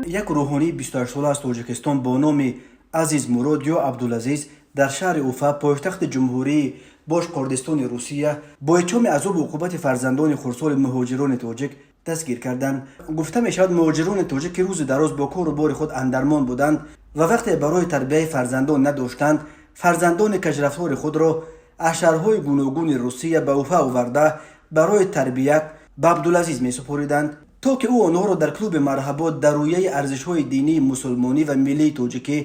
Як рӯҳонии 28сола аз Тоҷикистон бо номи Азиз Мурод ё Абдулазиз дар шаҳри Уфа, пойтахти Ҷумҳурии Бошқордистони Русия, бо иттиҳоми азобу уқубати фарзандони хурдсоли муҳоҷирони тоҷик дастгир карданд. Гуфта мешавад, муҳоҷирони тоҷик, ки рӯзи дароз бо кору бори худ андармон буданд ва вақте барои тарбияи фарзандон надоштанд, фарзандони кажрафтори худро аз шаҳрҳои гуногуни Русия ба Уфа оварда, барои тарбият ба Абдулазиз месупориданд, то ки ӯ онҳоро дар клуби Марҳабо дар рӯяи арзишҳои динии мусулмонӣ ва миллии тоҷикӣ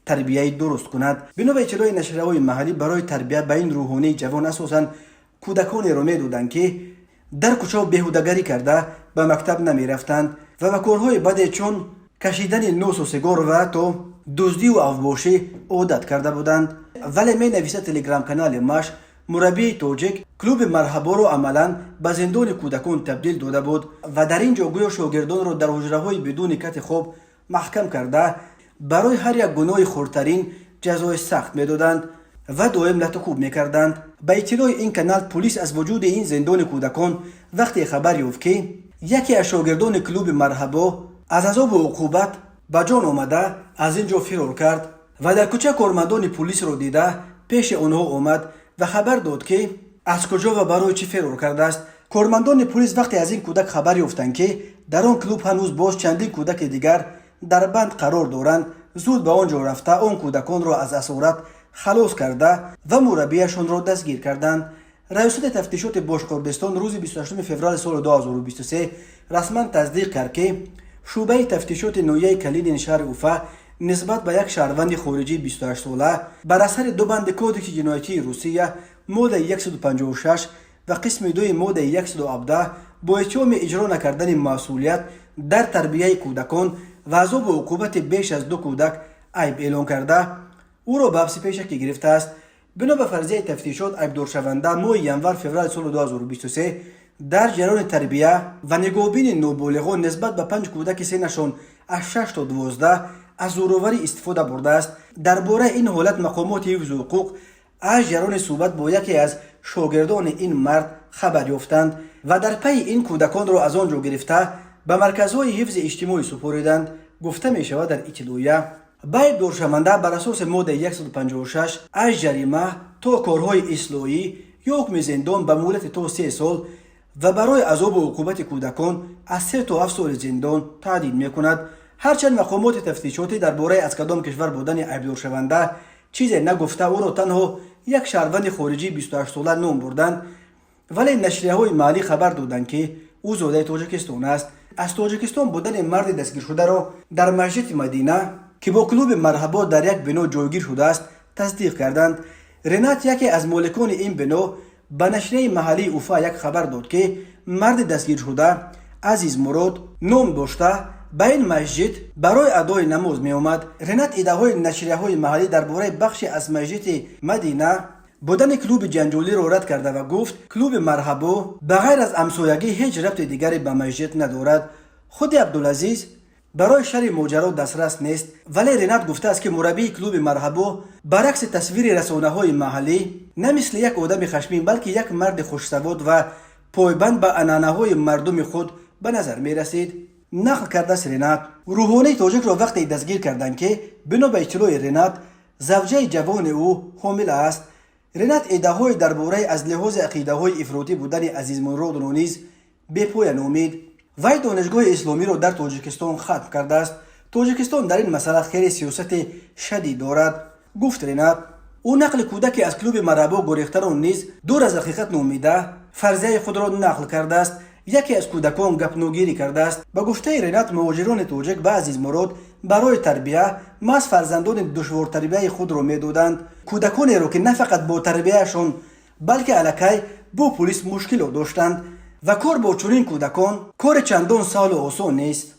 тарбияи дуруст кунад. Бино ба иттилои нашрияҳои маҳаллӣ, барои тарбия ба ин рӯҳонии ҷавон асосан кӯдаконеро медоданд, ки дар кӯчао беҳудагарӣ карда, ба мактаб намерафтанд ва ба корҳои баде, чун кашидани носу сигор ва ҳатто дуздиву авбошӣ одат карда буданд. Вале, менависад телеграм-канали Маш, мураббии тоҷик клуби Марҳаборо амалан ба зиндони кӯдакон табдил дода буд ва дар ин ҷо гӯё шогирдонро дар ҳуҷраҳои бидуни кати хоб маҳкам карда, барои ҳар як гуноҳи хурдтарин ҷазои сахт медоданд ва доим латукӯб мекарданд. Ба иттилои ин канал, пулис аз вуҷуди ин зиндони кӯдакон вақте хабар ёфт, ки яке аз шогирдони клуби Марҳабо аз азобу уқубат ба ҷон омада, аз ин ҷо фирор кард ва дар кӯча кормандони пулисро дида, пеши онҳо омад ва хабар дод, ки аз куҷо ва барои чӣ фирор кардааст. Кормандони пулис вақте аз ин кӯдак хабар ёфтанд, ки дар он клуб ҳанӯз боз чандин кӯдаки дигар дар банд қарор доранд, зуд ба он ҷо рафта, он кӯдаконро аз асорат халос карда ва мураббияшонро дастгир карданд. Раёсати тафтишоти Бошқордистон рӯзи 28 феврали соли 2023 расман тасдиқ кард, ки шӯъбаи тафтишоти ноҳияи Калинин шаҳри Уфа нисбат ба як шаҳрванди хориҷии 28сола бар асари ду банди Кодекси ҷиноятии Русия, моддаи 156 ва қисми дуи моддаи 117, бо иттиҳоми иҷро накардани масъулият дар тарбияи кӯдакон ва азобу уқубати беш аз ду кӯдак айб эълон карда, ӯро ба ҳабси пешакӣ гирифтааст. Бино ба фарзияи тафтишот, айбдоршаванда моҳи январ-феврали соли 2023 дар ҷараёни тарбия ва нигоҳубини ноболиғон нисбат ба панҷ кӯдаки синнашон аз 6 то 12 аз зӯроварӣ истифода бурдааст. Дар бораи ин ҳолат мақомоти ҳифзу ҳуқуқ аз ҷараёни суҳбат бо яке аз шогирдони ин мард хабар ёфтанд ва дар пайи ин кӯдаконро аз он ҷо гирифта, ба марказҳои ҳифзи иҷтимоӣ супориданд, гуфта мешавад дар иттилоия. Ба айбдоршаванда бар асоси моддаи 156 аз ҷарима то корҳои ислоҳӣ ё ҳукми зиндон ба муҳлати то 3 сол ва барои азобу уқубати кӯдакон аз 3 то 7 соли зиндон таҳдид мекунад. Ҳарчанд мақомоти тафтишотӣ дар бораи аз кадом кишвар будани айбдоршаванда чизе нагуфта, ӯро танҳо як шаҳрванди хориҷии 28сола ном бурданд, вале нашрияҳои маҳаллӣ хабар доданд, ки ӯ зодаи Тоҷикистон аст. Аз Тоҷикистон будани марди дастгиршударо дар масҷиди Мадина, ки бо клуби Марҳабо дар як бино ҷойгир шудааст, тасдиқ карданд. Ренат, яке аз моликони ин бино, ба нашрияи маҳаллии Уфа як хабар дод, ки марди дастгиршуда Азиз Мурод ном дошта, ба ин масҷид барои адои намоз меомад. Ренат иддаоҳои нашрияҳои маҳаллӣ дар бораи бахше аз масҷиди Мадина будани клуби ҷанҷолиро рад карда ва гуфт, клуби Марҳабо ба ғайр аз ҳамсоягӣ ҳеҷ рабти дигаре ба масҷид надорад. Худи Абдулазиз барои шарҳи моҷаро дастрас нест, вале Ренат гуфтааст, ки мураббии клуби Марҳабо баръакси тасвири расонаҳои маҳаллӣ на мисли як одами хашмин, балки як марди хушсавод ва пойбанд ба анъанаҳои мардуми худ ба назар мерасид, нақл кардааст Ренат. Рӯҳонии тоҷикро вақте дастгир карданд, ки бино ба иттилои Ренат, завҷаи ҷавони ӯ ҳомила аст. Ренат иддаоҳои дар бораи аз лиҳози ақидаҳои ифротӣ будани Азизмуродро низ бепоя номид. Вай донишгоҳи исломиро дар Тоҷикистон хатм кардааст. Тоҷикистон дар ин масъала хеле сиёсати шадид дорад, гуфт Ренат. Ӯ нақли кӯдаке аз клуби Марҳабо гурехтаро низ дур аз ҳақиқат номида, фарзияи худро нақл кардааст: яке аз кӯдакон гапногирӣ кардааст. Ба гуфтаи Ренат, муҳоҷирони тоҷик ба Азизмурод барои тарбия маҳз фарзандони душвортарбияи худро медоданд, кӯдаконеро, ки на фақат бо тарбияашон, балки аллакай бо пулис мушкилот доштанд ва кор бо чунин кӯдакон кори чандон саҳлу осон нест.